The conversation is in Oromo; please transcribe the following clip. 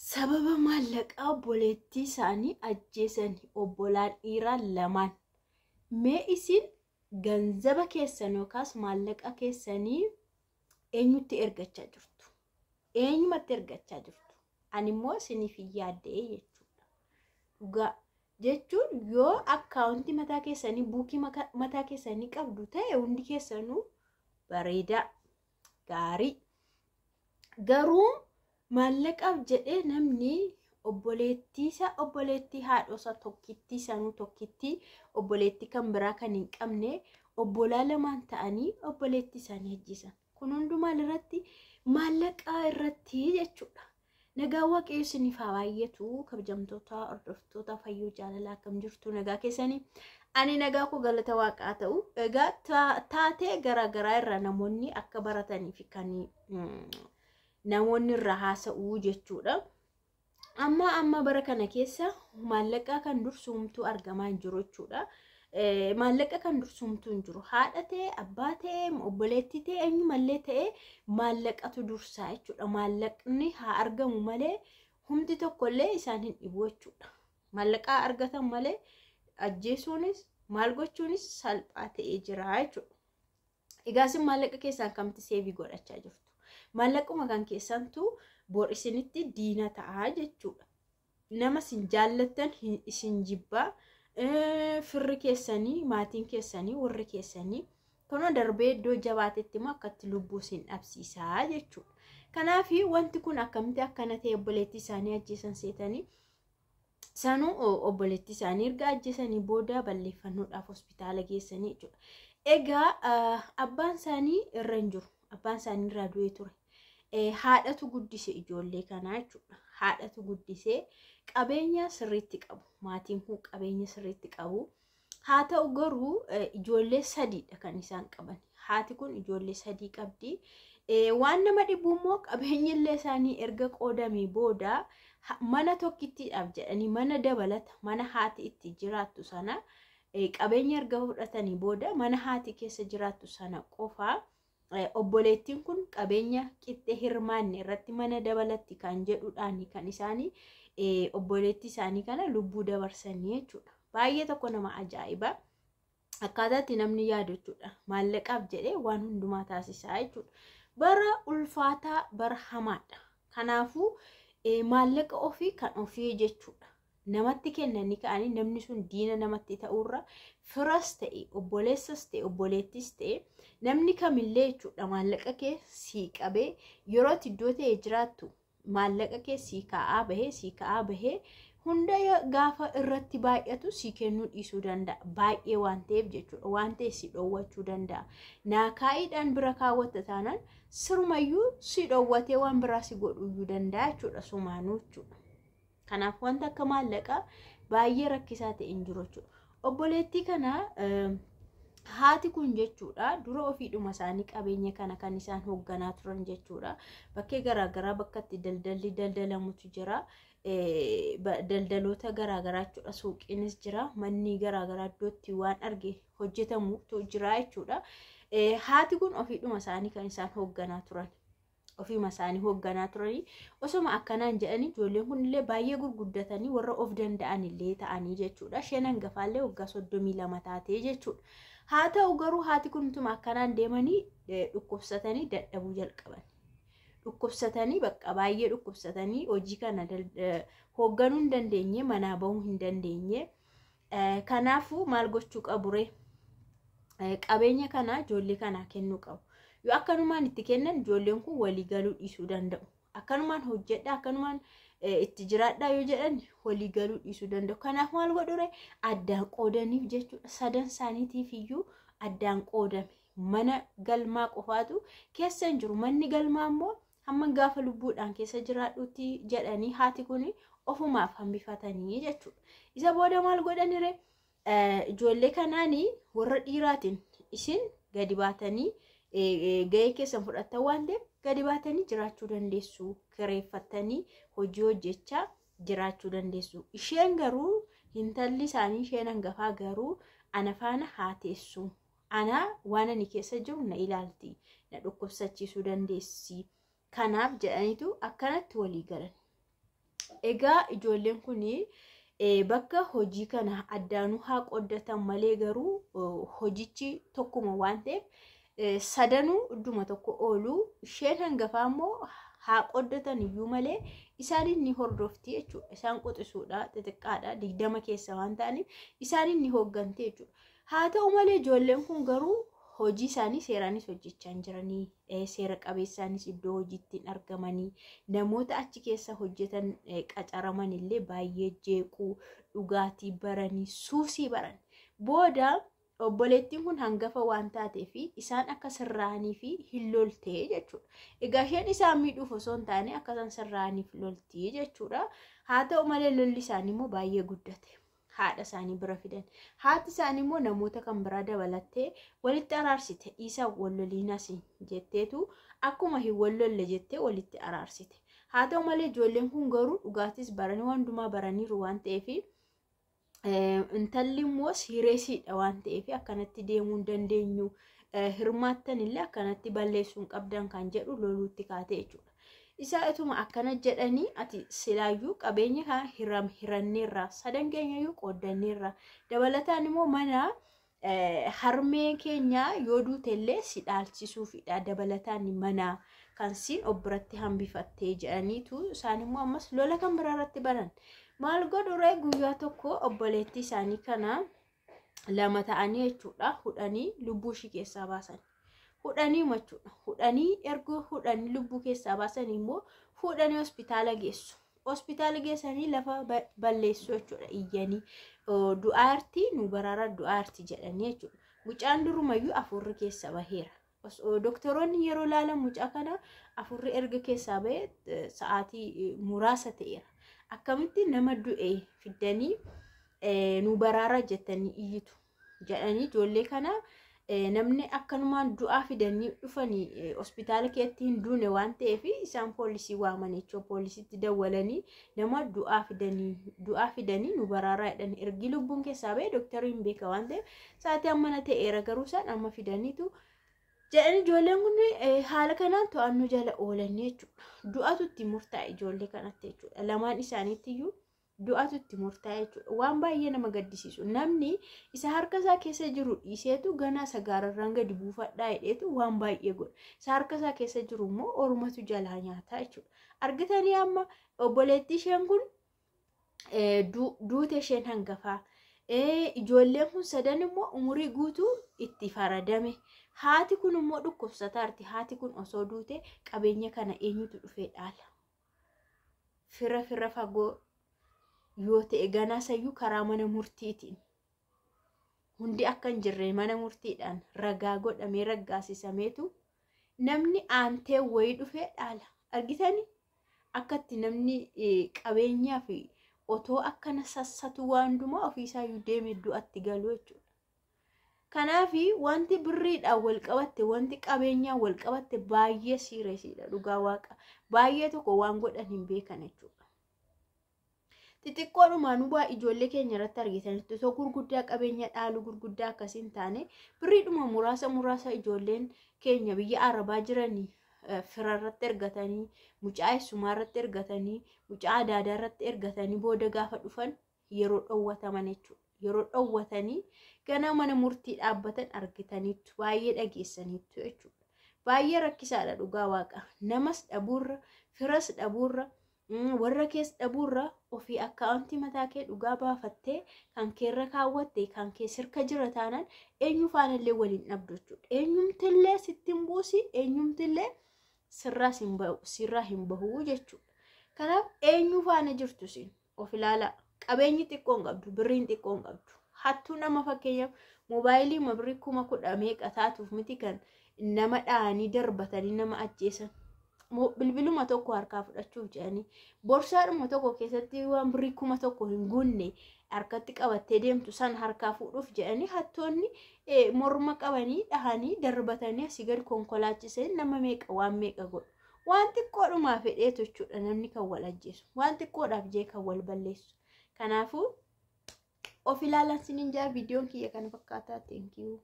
Sababa maallaqaa obboleettii isaanii ajjeesan obbolaan dhiiraa lamaan. Mee isin ganzaba keessan yookaas maallaqa keessanii eenyutti ergachaa jirtu? Eenyumatti ergachaa jirtu? Ani immoo isiniif hin yaadda'ee jechuudha. Dhugaa jechuun yoo akkaawuntii mataa keessanii, buukii mataa keessanii qabdu ta'e, hundi keessanuu bareedaa, gaarii. Garuu maallaqaaf jedhee namni obboleettii isaa, obboleettii haadhosa tokkittii sanuu, tokkittii obboleettii kan biraa kan hin qabne, obbolaa lamaan ta'anii obboleettii isaanii ajjeesan. Kun hundumaa irratti, maallaqa irratti jechuudha. Nagaa Waaqayyo isiniif haa baay'atu. Kabajamtoota hordoftoota Fayyoo Jaalalaa, akkam jirtu? Nagaa keessanii? Ani nagaa koo, galata Waaqaa ta'u. Egaa taatee garaagaraa irraa namoonni akka baratanii fi kan namoonni irraa haasa'u jechuudha. Amma amma bara kana keessa maallaqa kan dursuumtuu argamaa hin jiru jechuudha. Maallaqa kan dursuumtuu hin jiru. Haadha ta'e, abbaa ta'e, obboleettii ta'e, eenyumallee ta'e, maallaqatu dursaa jechuudha. Maallaqni haa argamu malee humti tokkollee isaan hin dhibu jechuudha. Maallaqa argatan malee ajjeesuunis maal gochuunis salphaa ta'ee jira jechuudha. Egaa isin maallaqa keessaan kamti save godhachaa jirtu? Maallaquma kan keessantu bor isinitti diina ta'a jechuudha. Nama isin jaallattan isin jibbaa, firri keessanii, maatiin keessanii, warri keessanii kunoo darbee iddoo jabaatetti immoo akkatti lubbuu isin dhabsiisaa jechuudha. Kanaaf wanti kun akkamitti akkana ta'e obboleettii isaanii ajjeesan seetanii? Sanuu obboleettii isaanii erga ajjeesanii booda balleeffannoodhaaf hospitaala geessanii jechuudha. Egaa abbaan isaanii irra hin jiru. Abbaan isaanii irraa du'ee ture. Haadhatu guddise ijoollee kanaa jechuudha. Haadhatu guddisee, qabeenya sirriitti qabu. Maatiin kun qabeenya sirriitti qabu. Haa ta'u garuu ijoollee sadiidha kan isaan qaban. Haati kun ijoollee sadii qabdi. Waan nama dhibu immoo qabeenyi illee isaanii erga qoodamee booda mana tokkittiidhaaf jedhanii mana dabalata, mana haati itti jiraattu sana, qabeenya erga fudhatanii booda mana haati keessa jiraattu sana qofaa obboleettiin kun qabeenya qixxee hirmaanne irratti mana dabalatti kan jedhudhaan kan isaanii obboleettii isaanii kana lubbuu dabarsanii jechuudha. Baay'ee tokko nama ajaa'iba. Akkaataa itti namni yaadu jechuudha. Maallaqaaf jedhee waan hundumaa taasisaa jechuudha. Bara ulfaataa, bara hamaadha. Kanaafuu maallaqa ofii kan ofii jechuudha. Namatti kennanii ka'anii namni sun diina namatti ta'urra, firas ta'e, obboleessas ta'e, obboleettis ta'e, namni kamillee jechuudha, maallaqa kee sii qabee yeroo ati iddoo ta'e jiraattu maallaqa kee sii kaa'aa bahee, sii kaa'aa bahee, hunda gaafa irratti baay'atu sii kennuu dhiisuu danda'a. Baay'ee waan ta'eef jechuudha. Waan ta'e si dhoowwachuu danda'a. Naa kaa'iidhaan bira kaawwatta taanaan sirumayyuu si dhoowwatee waan biraa si godhuyyuu danda'a jechuudha, sumaanuu jechuudha. Kanaaf wanta akka maallaqaa baay'ee rakkisaa ta'e hin jiru jechuudha. Obboleettii kana haati kun jechuudha, dura ofiidhuma isaanii qabeenya kana kan isaan hoogganaa turan jechuudha. Bakkee garaagaraa bakka itti daldalli daldalamutu jira. Daldaloota garaagaraa jechuudha. Suuqiinis jira. Manni garaagaraa iddootti waan arge hojjetamutu jira jechuudha. Haati kun ofiidhuma isaanii kan isaan hoogganaa turan. Ofiima isaanii hoogganaa turanii, osoma akkanaan jedhanii ijoolleen kun illee baay'ee gurguddatanii warra of danda'an illee ta'anii jechuudha. Isheen hangafaallee waggaa 32 taatee jechuudha. Haa ta'u garuu haati kun utuma akkanaan deemanii dhukkubsatanii dadhabuu jalqaban. Dhukkubsatanii, bakka baay'ee dhukkubsatanii hojii kana hoogganuu hin dandeenye, manaa bahuu hin dandeenye. Kanaafuu maal gochuu qaburee? Qabeenya kana ijoollee kanaa kennuu qabu. Yoo akkanumaan itti kennan ijoolleen kun walii galuu dhiisuu danda'u. Akkanumaan hojjedha, akkanumaan itti jiraadhaa yoo jedhan walii galuu dhiisuu danda'u. Kanaaf maal godhure? Addaan qoodaniif jechuudha. Sadan isaaniitiif iyyuu addaan qoodame. Mana galmaa qofaatu keessa hin jiru. Manni galmaa immoo hamma gaafa lubbuudhaan keessa jiraadhutti jedhanii haati kun ofumaaf hambifatanii jechuudha. Isa booda maal godhanire? Ijoollee kanaanii warra dhiiraatiin isin gadi baatanii gahee keessan fudhattan waan ta'eef gadi baatanii jiraachuu dandeessu. Kireeffattanii hojii hojjechaa jiraachuu dandeessu. Isheen garuu, intalli isaanii isheen hangafaa garuu ana faana haa teessu. Ana waan ani keessa jiru na ilaalti. Na dhukkubsachiisuu dandeessi. Kanaaf jedhaniitu akkanatti walii galan. Egaa ijoolleen kun bakka hojii kana addaanuu haa qooddatan malee garuu hojichi tokkuma waan ta'eef sadanuu idduma tokko oolu. Isheen hangafaa immoo haa qooddatan iyyuu malee isaanin ni hordofti jechuudha. Isaan quxisuudha, xixiqqaadha, 20 keessa waan ta'aniif isaanin ni hoogganti jechuudha. Haa ta'u malee ijoolleen kun garuu hojii isaanii seeraanis hojjechaa hin jiranii, seera qabeessaanis iddoo hojiitti hin argamanii, namoota achi keessa hojjetan qacaraman illee baay'ee jeequu, dhugaatii baranii, suusii baran. Booda obboleettiin kun hangafa waan taateef isaan akka sirraanii fi hin loltee jechuudha. Egaa isheen isaan miidhuuf osoo hin taane akka isaan sirraaniif loltii jechuudha. Haa ta'u malee lolli isaanii immoo baay'ee guddate. Haadha isaanii bira fidan. Haati isaanii immoo namoota kan biraa dabalattee walitti araarsite. Dhiisaa wal loliinas jetteetu akkuma hin wal lolle jettee walitti araarsite. Haa ta'u malee ijoolleen kun garuu dhugaatis baranii waan hundumaa baraniiru waan ta'eef intalli immoo siireesiidha waan ta'eef akkanatti deemuu hin dandeenyu. Hirmaattan illee akkanatti balleessuu hin qabdan kan jedhu loluutti kaate jechuudha. Isaa ituma akkana jedhanii ati silaayyuu qabeenya kana hiranneerra, sadan keenyayyuu qooddanneerra, dabalataan immoo mana harmee keenya yoo duute illee si dhaalchisuufidha, dabalataan mana kan siin of biratti hambifattee jedhaniitu isaan immoo ammas lola kan biraa irratti baran. Maal godhu ree, guyyaa tokko obboleettii isaanii kana lama ta'anii jechuudha hudhanii lubbuu ishii keessaa baasan. Hudhanii jechuudha. Hudhanii erga hudhanii lubbuu keessaa baasan immoo fuudhanii hospitaala geessu. Hospitaala geessanii lafa balleessu jechuudha iyyanii. Du'aartii nu baraara, du'aartii jedhanii jechuudha. Mucaan durumayyuu afurri keessa baheera. Doktoroonni yeroo ilaalan mucaa kana afurri erga keessaa bahee sa'aatii muraasa ta'eera. Akkamitti nama du'e fiddanii nu baraara jettanii iyyitu jedhanii ijoollee kana namni akkanumaan du'aa fidanii dhufanii hospitaala keetti hin duune waan ta'eef isaan poolisii waaman jechuudha. Poolisiitti dawwalanii nama du'aa fidanii nu baraaraa jedhan. Ergi lubbuun keessaa bahee dooktarri hin beeka waan ta'eef sa'aatii ammana ta'eera garuu isaan amma fidaniitu jedhan. Ijoolleen kun haala kanaan to'annoo jala oolanii jechuudha. Du'atu itti murtaa'e ijoollee kanatti jechuudha. Lamaan isaaniitti iyyuu du'atu itti murtaa'e jechuudha. Waan baay'ee nama gaddisiisu. Namni isa harka isaa keessa jiru dhiiseetu ganaa isa gaararraan gadi buufadhaa jedheetu waan baay'ee godha. Isa harka isaa keessa jiru immoo ormatu jalaa nyaataa jechuudha. Argitanii, amma obboleettii isheen kun duute, isheen hangafaa. Ijoolleen kun sadan immoo umurii guutuu itti faradame. Haati kun immoo dhukkubsataarti. Haati kun osoo duute qabeenya kana eenyutu dhufee dhaala? Fira fagoo yoo ta'e ganaa sayyuu karaa mana murtiitiin hundi akka hin jirre mana murtiidhaan ragaa godhamee raggaasisameetu namni aantee wayii dhufee dhaala. Argitanii, akkatti namni qabeenyaa fi otoo akkana sassatu waan hundumaa ofiisaayyuu deemee du'atti galu jechuudha. Kanaaf wanti birriidhaan wal qabatte, wanti qabeenyaan wal qabatte baay'ee sireesiidha, dhugaa waaqa. Baay'ee tokko waan godhan hin beekan jechuudha. Xixiqqoodhumaan waa ijoollee keenya irratti argitanitti osoo gurguddaa qabeenya dhaalu gurguddaa akkasii hin taane birriidhuma muraasa muraasa ijoolleen keenya biyya arabaa jiranii fira irratti ergatanii, mucaa eessumaa irratti ergatanii, mucaa adaadaa irratti ergatanii booda gaafa dhufan yeroo dhowwataman jechuudha. Yeroo dhowwatanii gana mana murtii dhaabbatan argitaniittu, baay'ee dhageessaniittu jechuudha. Baay'ee rakkisaadha, dhugaa waaqa. Namas dhabuurra, firas dhabuurra, warra kees dhabuurra ofii akkaawuntii mataa kee dhugaa baafattee kan keerra kaawwatte, kan kee sirka jira taanaan eenyu faanallee waliin dhabdu jechuudha. Eenyumtillee sitti hin buusi, eenyumtillee sirraa hin bahu jechuudha. Kanaaf eenyu faana jirtu siin of ilaalaa. Qabeenyi xiqqoo hin qabdu, birriin xiqqoo hin qabdu. Hattuu nama fakkeenyaaf moobaayilii birrii 10,000 meeqa taatuuf miti kan nama dhahanii darbatanii nama ajjeesan. Bilbiluma tokko harkaa fudhachuuf jedhanii, borsaadhuma tokko keessatti waan birrii 1000 hin guunne harkatti qabattee deemtu san harkaa fuudhuuf jedhanii hattoonni morma qabanii dhahanii darbatanii asii gadi konkolaachisanii nama meeqa waan meeqa godhu. Waan xiqqoodhumaa fedheetu jechuudha namni kan wal ajjeesu. Waan xiqqoodhaaf jee kan wal balleessu. Kanaafuu of ilaalan sinin jaa. Viidiyoon kiyya kana fakkaataa. Thank you.